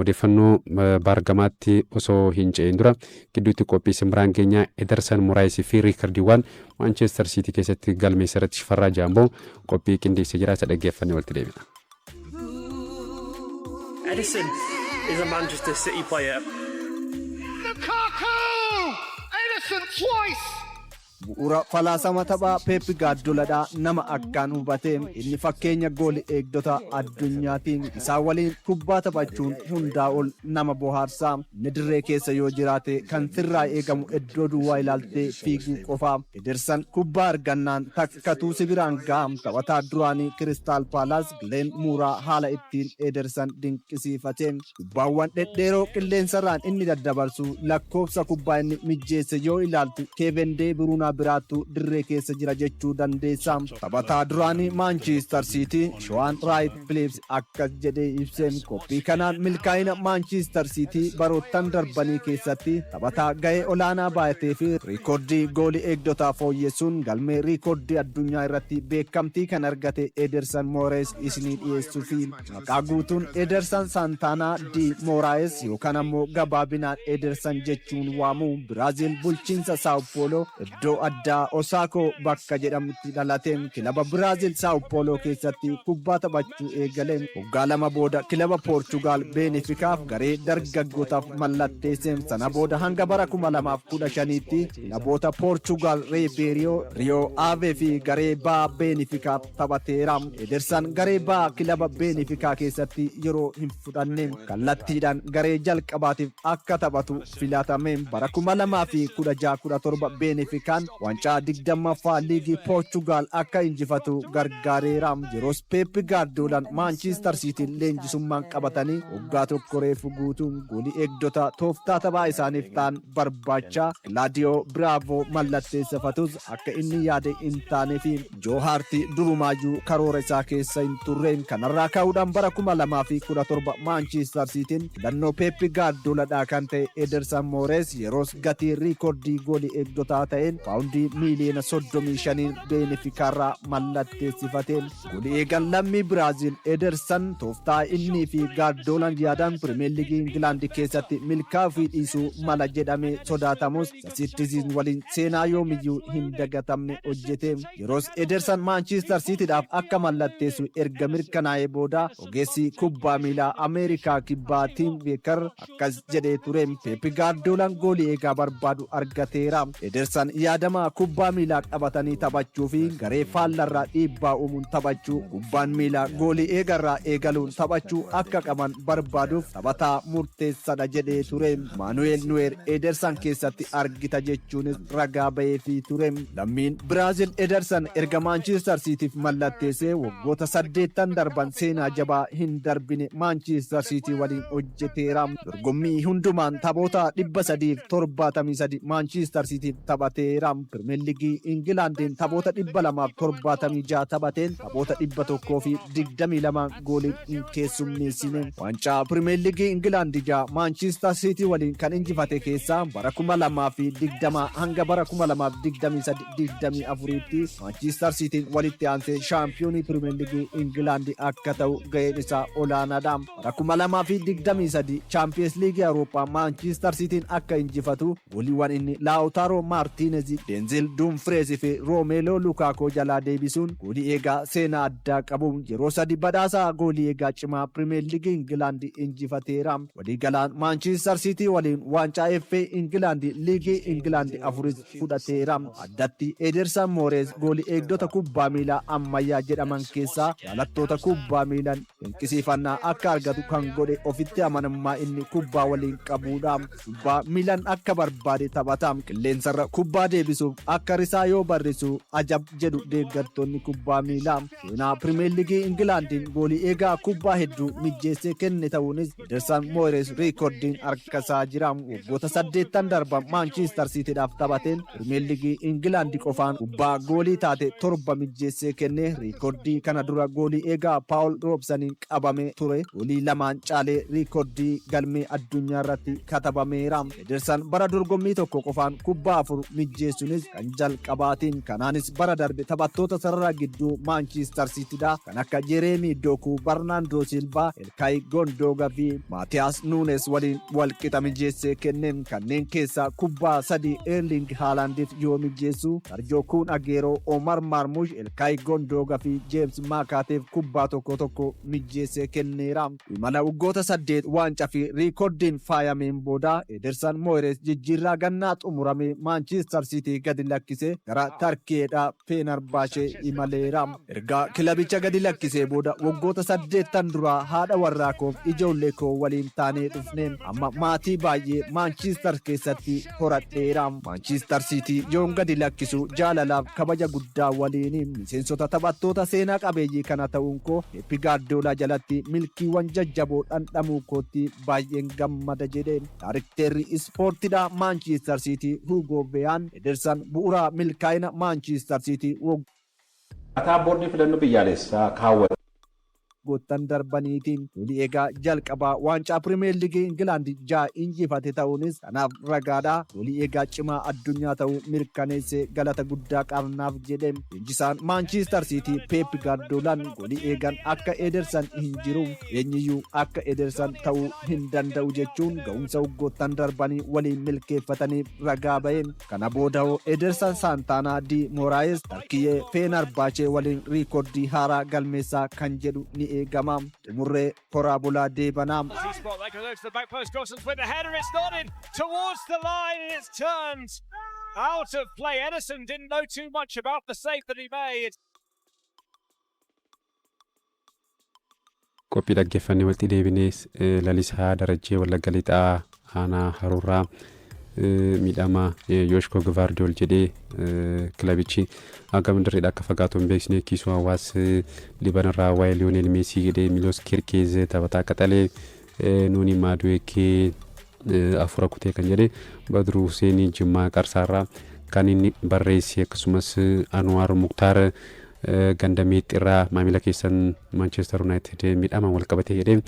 Odeeffannoo baargamaatti osoo hin ce'in dura gidduutti qophii simbiraan keenya Ederson Moraayisii fi riikardiiwwan Maanchestar Siitii keessatti galmeessa irratti Shifarraa Jaamboo qophii qindeessee jira. Isa dhaggeeffannee walitti deebina. Ederson is a Manchester City player. Lukaku! Ederson twice! Bu'uura falaasama taphaa Peep Gaardioladhaa nama akkaan hubate. Inni fakkeenya gooli eegdota addunyaatiin. Isaan waliin kubbaa taphachuun hundaa ol nama bohaarsa. Inni dirree keessa yoo jiraate kan sirraa eegamu iddoo duwwaa ilaaltee fiiguu qofa. Ederson kubbaa argannaan takkatuu si biraan ga'a. Taphataa duraanii Kiristaal Paalaas Gileen Muuraa haala ittiin Ederson dinqisiifate. Kubbaawwan dhedheeroo qilleensarraan inni daddabarsu, lakkoofsa kubbaa inni mijjeesse yoo ilaaltu, Keevin De Bruyne biraattu dirree keessa jira jechuu dandeessa. Taphataa duraanii Maanchiistar Siitii Showaan Raayit Filiips akkas jedhee ibse. Qophii kanaan milkaa'ina Maanchiistar Siitii baroottan darbanii keessatti taphataa ga'ee olaanaa baay'atee fi riikoordii goolii eegdotaa fooyyessuun galmee riikoordii addunyaa irratti beekamtii kan argate Ederson Moores isinii dhiyeessuu fi. Maqaa guutuun Ederson Saantaanaa Di Mooraayes yookaan ammoo gabaabinaan Ederson jechuun waamu. Biraaziil, bulchiinsa Saaw Pooloo, iddoo addaa Osaakoo bakka jedhamutti dhalate. Kilaba Biraaziil Saaw Pooloo keessatti kubbaa taphachuu eegale. Waggaa 2 booda kilaba Poorchugaal Beenifikaaf garee dargaggootaaf mallatteesse. Sana booda hanga bara 2015tti kilaboota Poorchugaal Reebeeriyoo, Riyoo Aavee fi garee ba'aa Beenifikaaf taphateera. Edersan garee ba'aa kilaba Beenifikaa keessatti yeroo hin fudhanne. Kallattiidhaan garee jalqabaatiif akka taphatu filatame. Bara 2016-17 Beenifikaan waancaa 20ffaa liigii Poorchugaal akka injifatu gargaareera. Yeroos Peep Gaardiyoolaan Maanchiistar Siitiin leenjisummaan qabatanii waggaa tokko reefu guutuun goolii eegdota tooftaa taphaa isaaniif ta'an barbaacha Kilaadiyoo Biraavoo mallatteessifatus akka inni yaade hin taanefi. Joo Haarti durumaayyuu karoora isaa keessa hin turre. Kanarraa ka'uudhaan bara 2017 Maanchiistar Siitiin filannoo Peep Gaardiyooladhaa kan ta'e Ederson Moores yeroos gatii riikordii goolii eegdotaa ta'een paawundii miiliyoona 35 Beenifikaarraa mallatteessifate. Goolii eegan lammii Biraaziil Ederson tooftaa innii fi Gaardiyoolaan yaadan Pirimeer Liigii Ingilaandi keessatti milkaa'uu fi dhiisuu mala jedhamee sodaatamus, Siitiziin waliin seenaa yoomiyyuu hin dagatamne hojjete. Yeroos Ederson Maanchiistar Siitiidhaaf akka mallatteessu erga mirkanaa'ee booda ogeessi kubbaa miilaa Ameerikaa Kibbaa Tiim Beekar akkas jedhee ture: "Peep Gaardiyoolaan goolii eegaa barbaadu argateera. Ederson yaadama kubbaa miilaa qabatanii taphachuu fi garee faallarraa dhiibbaa uumuun taphachuu, kubbaan miilaa goolii eegarraa eegaluun taphachuu akka qaban barbaaduuf taphataa murteessadha" jedhee ture. Maanu'eel Nuweer Ederson keessatti argita jechuunis ragaa ba'eefii ture. Lammiin Biraazil Ederson erga Maanchiistar Siitiif mallatteessee waggoota 8 darban seenaa jabaa hin darbine Maanchiistar Siitii waliin hojjeteera. Dorgommii hundumaan taphoota 373 Maanchiistar Siitiif taphateera. Pirimeer Liigii Ingilaandiin taphoota 276 taphateen taphoota 122 goolii hin keessummeessine. Waancaa Pirimeer Liigii Ingilaandi ja'a Maanchiistar Siitii waliin kan injifate keessaa bara 2020 hanga bara 2023-24tti Maanchiistar Siitiin walitti aansee shaampiyoonii Pirimeer Liigii Ingilaandi akka ta'u ga'een isaa olaanaadha. Bara 2023 Chaampiyeens Liigii Awurooppaa Maanchiistar Siitiin akka injifatu gooliiwwan inni Laawutaaroo Maartiinez, Deenzel Duumfirees fi Roomeeloo Lukaakoo jalaa deebisuun goolii eegaa seenaa addaa qabu. Yeroo sadi badhaasa goolii eegaa cimaa Pirimeer Liigii Ingilaandi injifateera. Waliigalaan Maanchiistar Siitii waliin waancaa FA Ingilaandi, Liigii Ingilaandi afuris fudhateera. Addatti Ederson Moores goolii eegdota kubbaa miilaa ammayyaa jedhaman keessaa jaalattoota kubbaa miilaan dinqisiifannaa akka argatu kan godhe ofitti amanamummaa inni kubbaa waliin qabudha. Kubbaa miilaan akka barbaade taphata. Qilleensarra kubbaa deebisuuf akka risaa yoo barrisu ajab jedhu deeggartoonni kubbaa miilaa. Seenaa Pirimeer Liigii Ingilaandiin goolii eegaa kubbaa hedduu mijjeessee kenne ta'uunis Ederson Moores riikordiin harkasaa jira. Waggoota 8 darban Maanchiistar Siitiidhaaf taphateen Pirimeer Liigii Ingilaandi qofaan kubbaa goolii taate torba mijjeessee kenne. Riikordii kana dura goolii eegaa Paawul Roobsaniin qabame ture. Goolii lamaan caalee riikordii galmee addunyaa irratti katabameera. Ederson bara dorgommii tokko qofaan kubbaa afur mijjeessuun Sunis kan jalqabaatiin. Kanaanis bara darbe taphattoota sarara gidduu Maanchiistar Siitidha kan akka Jereemii Dookuu, Barnaandoo Silvaa, Elkaayi Gondooga fi Maatiyaas Nuunes waliin walqixa mijeessee kenne. Kanneen keessaa kubbaa sadii Eerling Haalaandiif yoo mijeessu, Sarjoo Kuun Ageeroo, Omar Marmush, Elkaayi Gondooga fi Jeems Maakaateef kubbaa tokko tokko mijeessee kenneera. Imala waggoota 8 waancaa fi riikordiin faayameen booda Ederson Moores jijjiirraa gannaa xumurame Maanchiistar Siitii gadi lakkisee gara Tarkiyeedha Feenarbaashee imaleera. Erga kilabicha gadi lakkisee booda, waggoota 8 duraa haadha warraa koof ijoollee koo waliin taanee dhufne. Amma maatii baay'ee Maanchiistar keessatti horadheera. Maanchiistar Siitii yoon gadi lakkisu jaalalaaf kabaja guddaa waliin miseensota taphattoota seenaa qabeeyyii kana ta'uun koo Pep Gaardiyoolaa jalatti milkiiwwan jajjaboo dhandhamuu kootti baay'een gammada jedhe. Daarikteerri ispoortiidha Maanchiistar Siitii Hugo Veyaan Ederson bu'uura milkaa'ina Maanchiistar Siitii Akkaataa boordii filannoo biyyaalessaa kaawwate. waggoottan darbaniitiin goolii eegaa jalqabaa waancaa Pirimeer Liigii Ingilaand ja'a injifate ta'uunis kanaaf ragaadha. Goolii eegaa cimaa addunyaa ta'uu mirkaneessee galata guddaa qabnaaf jedhe. Leenjisaan Maanchiistar Siitii Peep Gaardoolaan goolii eegan akka Ederson hin jiru, eenyiyyuu akka Ederson ta'uu hin danda'u jechuun ga'umsa waggoottan darbanii waliin milkeeffataniif ragaa ba'e. Kana booda Ederson Saantaanaa Di Moraayes Tarkiyyee Feenarbaachee waliin riikordii haaraa galmeessaa kan jedhu ni eegama. Xumurree, horaa bulaa, deebanaa. Spot that goes over to the back post. Gosens with the header. It's nodded towards the line and it's turned out of play. Ederson didn't know too much about the save that he made. Qophii dhaggeeffannee walitti deebinee, Lalisaa Darajjee Wallagga Lixaa aanaa Haruurraa miidhama Yooshkoo Givaardiyool jedhee kilabichi hagam dirreedha akka fagaatu hin beeksine. Kiisuu Hawaas Libanarraa waa'ee Liyoonel Meesii jedhee, Miloos Kirkeez taphataa qaxalee, Nuuni Maaduweekee afura kutee kan jedhe, Badruu Huseenii Jimmaa Qarsaarraa kan inni barreesse, akkasumas Anuwaar Muktaar ganda meexxiirraa maamila keessan Manchester United miidhamaan wal qabatee jedhee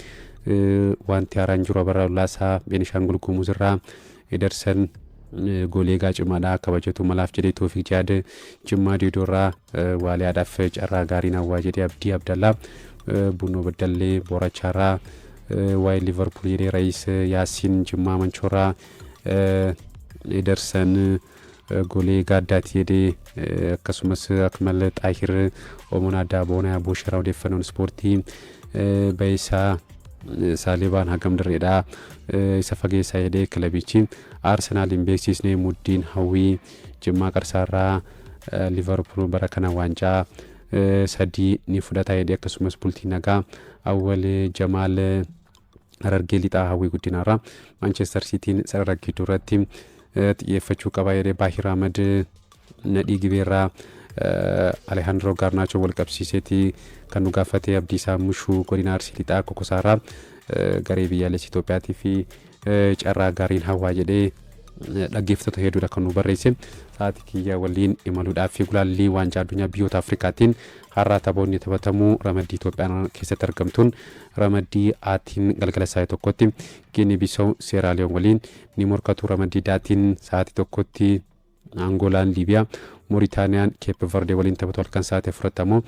wanti haaraan jiru. Abarraa Laasaa Beenishaangul Gumuz irraa Ederson goolii eegaa cimaadha, kabajatu malaaf jedhee. Toofiq Jaad Jimmaa Diidoorraa Waaliyaadhaaf carraa gaariin hawwaa jedhee. Abdii Abdallaa Bunnoo Baddallee Borachaarraa waa'ee Liverpool jedhee. Ra'iis Yaasiin Jimmaa Manchoorraa Ederson golee gaaddaati jedhee, akkasumas Akmal Xaahir Omonaa Daaboonaa Boosharaa odeeffannoon ispoortii Bayisaa Saalibaan hagam dirreedhaa isa fageessaa jedhee, kilabichi Arsenaal hin beeksisne. Muddiin Hawwii Jimmaa Qarsaarraa Liverpool bara kana waancaa sadii ni fudhata jedhee, akkasumas Bultii Nagaa Awwal Jamaal Harargee Lixaa Hawwii Guddinaarraa Maanchestar Siitiin sarara gidduu irratti xiyyeeffachuu qaba jedhee. Baahir Ahmad Nadhii Gibeerraa Alejandro Garnacho wal qabsiiseeti kan nu gaafate. Abdiisaa Mushuu godina Arsii Lixaa Kokosaarraa garee biyyaalessa Itoophiyaatii fi carraa gaariin hawwaa jedhee dhaggeeffattoota hedduudha kan nu barreesse. Sa'aatii kiyya waliin imaluudhaaf fi gulaallii waancaa addunyaa biyyoota Afrikaatiin har'a taphoonni taphatamuu ramaddii Itoophiyaan keessatti argamtuun ramaddii Aatiin galgala sa'aatii 1tti Giinii Bisaw Seeraaliyoon waliin ni morkatu. Ramaddii Daatiin sa'aatii 1tti Angolaan Liibiyaa, Mooritaaniyaan Keep Verde waliin taphatu. Halkan sa'aatii 4tti ammoo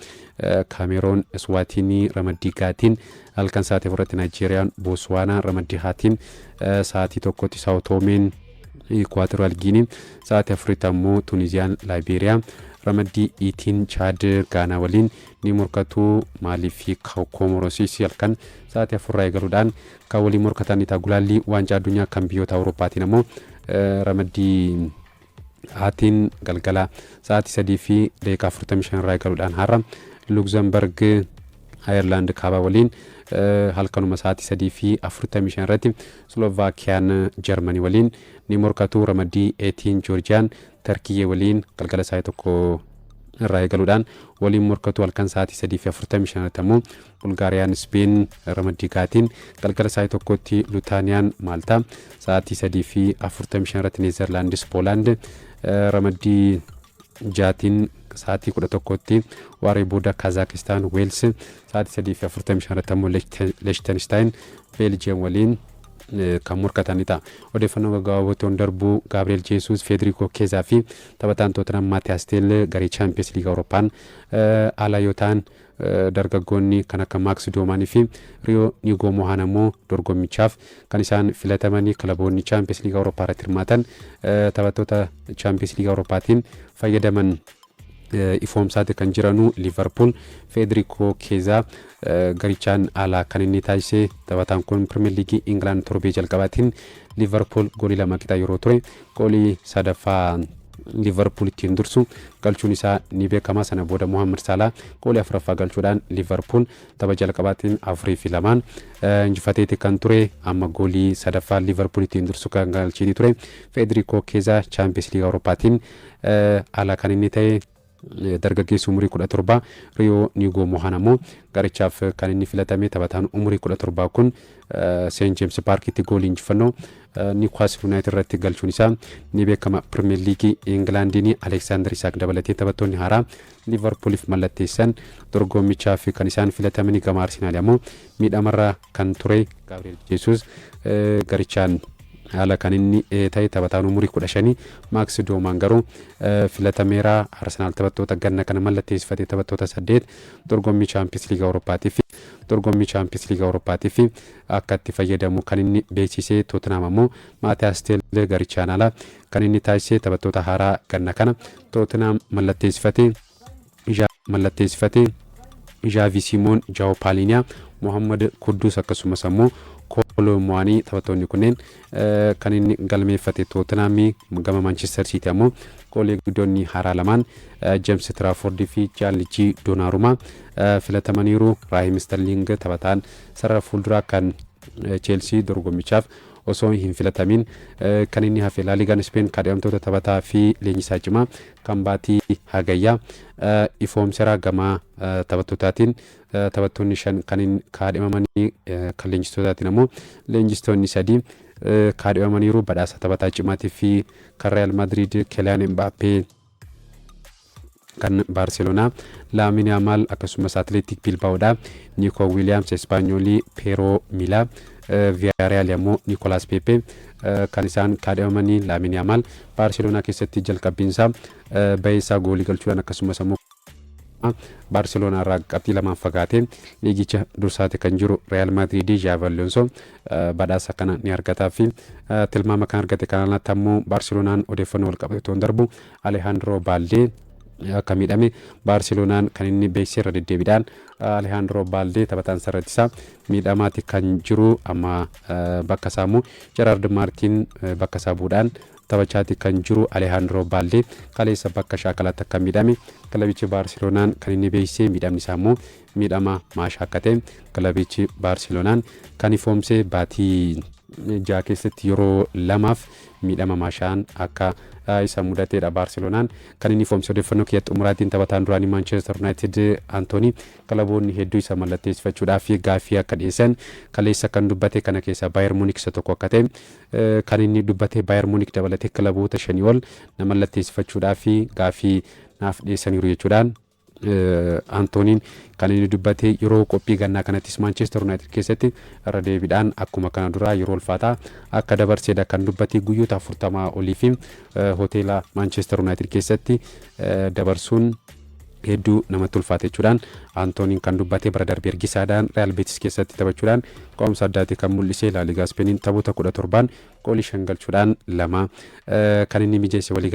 Kaameroon Eswaatinii. Ramaddii Gaatiin halkan sa'aatii 4tti Naayijeeriyaan Booswaanaa. Ramaddii Haatiin sa'aatii 1tti Saawutoomeen Ikuwaatooraal Giinii, sa'aatii 4tti ammoo Tuuniziyaan Laayibeeriyaa. Ramaddii Iitiin Chaad Gaanaa waliin ni morkatu. Maalii fi Koomorosiis halkan sa'aatii 4rraa eegaluudhaan kan waliin morkatan ni ta'a. Gulaallii waancaa addunyaa kan biyyoota Awurooppaatiin ammoo ramaddii Aatiin galgala sa'aatii 3:45 irraa eegaluudhaan har'a Luxemburg Ayerlaand kaabaa waliin, halkanuma sa'aatii 3:45 irratti Slovaakiyaan Jarmanii waliin ni morkatu. Ramaddii Eetiin Joorjiyaan Tarkiyyee waliin galgala sa'aatii 1 irraa eegaluudhaan waliin morkatu. Halkan sa'aatii 3:45 irratti ammoo Bulgaariyaan Speen. Ramaddii Gaatiin galgala sa'aatii 1tti Lutaaniyaan Maaltaa, sa'aatii 3:45 irratti Neezerlaandis Poolaand. Ramaddii Jaatiin sa'aatii 11tti waaree booda Kazaakistaan Weels, sa'aatii 3:45 irratti ammoo Leechtenstein Beeljiyeem waliin. Kan morkatan ni ta'a. Odeeffannoo gaggabaabootti on darbuu, Gabriel Jesus, Federico Chiesa fi taphataan Tottenham Maatiyaas Teel garee Chaampiyeens Liigaa Awurooppaan ala yoo ta'an, dargaggoonni kan akka Max Dowmanii fi Rio Ngumoha ammoo dorgommichaaf kan isaan filatamanii. Kilaboonni Chaampiyeens Liigaa Awurooppaa irratti hirmaatan taphattoota Chaampiyeens Liigaa Awurooppaatiin fayyadaman ifoomsaati kan jiranu. Liverpool Federico Chiesa garichaan alaa kan inni taasise. Taphataan kun Pirimeer Liigii Ingilaand torbee jalqabaatiin Liverpool goolii 2 qixa yeroo ture goolii sadaffaa Liverpool ittiin dursu galchuun isaa ni beekama. Sana booda Mohamed Salah goolii afuraffaa galchuudhaan Liverpool tapha jalqabaatiin 4-2n injifateeti kan ture. Amma goolii sadaffaa Liverpool ittiin dursu kan galcheeti ture Federico Chiesa. Chaampiyeens Liigaa Awurooppaatiin ala kan inni ta'e dargaggeessi umurii 17 Rio Ngumoha ammoo garichaaf kan inni filatame. Taphataan umurii 17 kun Seent Jeems Paarkitti goolii injifannoo Niwukaastil Yuunaayitid irratti galchuun isaa ni beekama. Pirimeer Liigii Ingilaandiin Aleksaandar Isaak dabalatee taphattoonni haaraa Liverpooliif mallatteessan dorgommichaaf kan isaan filatamanii. Gama Arsenaal ammoo miidhamarra kan ture Gabriel Jesus garichaan haala kan inni ta'e. Taphataan umurii 15 Max Dowman garuu filatameera. Arsenaal taphattoota ganna kana mallatteessifate taphattoota saddeet dorgommii Chaampiyeens Liigaa Awurooppaatiif akka itti fayyadamu kan inni beeksise. Tootenaam ammoo Maatiyaas Teel garichaan ala kan inni taasise. Taphattoota haaraa ganna kana Tootenaam mallatteessifate Xavi Simons, João Palhinha, Mohammad Kudus akkasumas ammoo Kolo Muanii, taphattoonni kunneen kan inni galmeeffate Tootenaamii. Gama Maanchister Siiti ammoo goolii guddoonni haaraa lamaan Jeems Tiraafoordii fi Jaanlijii Doonarumaa filatamaniiru. Raahim Sterling taphataan sarara fuulduraa kan Cheelsii dorgommichaaf osoo hin filatamiin kan inni hafe. Laaligaan Speen kaadhimamtoota taphataa fi leenjisaa cimaa kan baatii Hagayyaa ifoomseera. Gama taphattootaatiin taphattoonni shan kan inni kaadhimamanii, kan leenjistootaatiin ammoo leenjistoonni sadii kaadhimamaniiru. Badhaasa taphataa cimaatii fi kan Real Madrid Kylian Mbappé, kan Baarseloonaa Laamin Yaamaal akkasumas Atleetik Bilbaa'oodha Nico Williams, Espaanyoolii Peeroo Milaa, Viyaariyaal ammoo Nicolas Pepe kan isaan kaadhimamanii. Laamin Yaamaal Baarseloonaa keessatti jalqabbiinsaa baheessaa goolii galchuudhaan akkasumas ammoo Baarseloonaa irraa qabxii 2n fagaatee liigicha dursaate kan jiru Real Madrid Xabi Alonso badhaasa kana ni argataa fi tilmaama kan argate. Kanalatti ammoo Baarseloonaan odeeffannoo wal qabate toon darbu, Alejandro Baldee akka miidhame Baarseloonaan kan inni beeksise. Irra deddeebiidhaan Alejandro Baldee taphataan sarara miidhamaati kan jiru. Amma bakka isaa immoo Gerard Martin bakka isaa bu'uudhaan taphachaati kan jiru. Alejandro Baldee kaleessa bakka shaakalaatti akka miidhame kilabichi Baarseloonaan kan inni beeksise. Miidhamni isaa immoo miidhama maashaa akka ta'e kilabichi Baarseloonaan kan ifoomse. Baatii 6 keessatti yeroo lamaaf miidhama maashaan akka isa mudateedha Baarseloonaan kan inni ifoomse. Odeeffannoo kiyya xumuraatiin, taphataan duraanii Maanchestar Yuunaayitid Antoonii kilaboonni hedduu isa mallatteessifachuudhaaf gaaffii akka dhiyeessan kaleessa kan dubbate. Kana keessaa Baayer Muunik isa tokko akka ta'e kan inni dubbate. Baayer Muunik dabalatee kilaboota shanii ol na mallatteessifachuudhaaf gaaffii naaf dhiyeessaniiru jechuudhaan Antooniin kan inni dubbate. Yeroo qophii gannaa kanattis Maanchestar Yuunaayitid keessatti irra deebiidhaan akkuma kana duraa yeroo ulfaataa akka dabarseedha kan dubbate. Guyyoota 40 olii fi hoteela Maanchestar Yuunaayitid keessatti dabarsuun hedduu namatti ulfaate jechuudhaan Antooniin kan dubbate. Bara darbee ergisaadhaan Real Betis keessatti taphachuudhaan qa'umsa addaati kan mul'ise. Laaligaa Ispeeniin taphoota 17n goolii 5 galchuudhaan lama kan inni mijeesse walii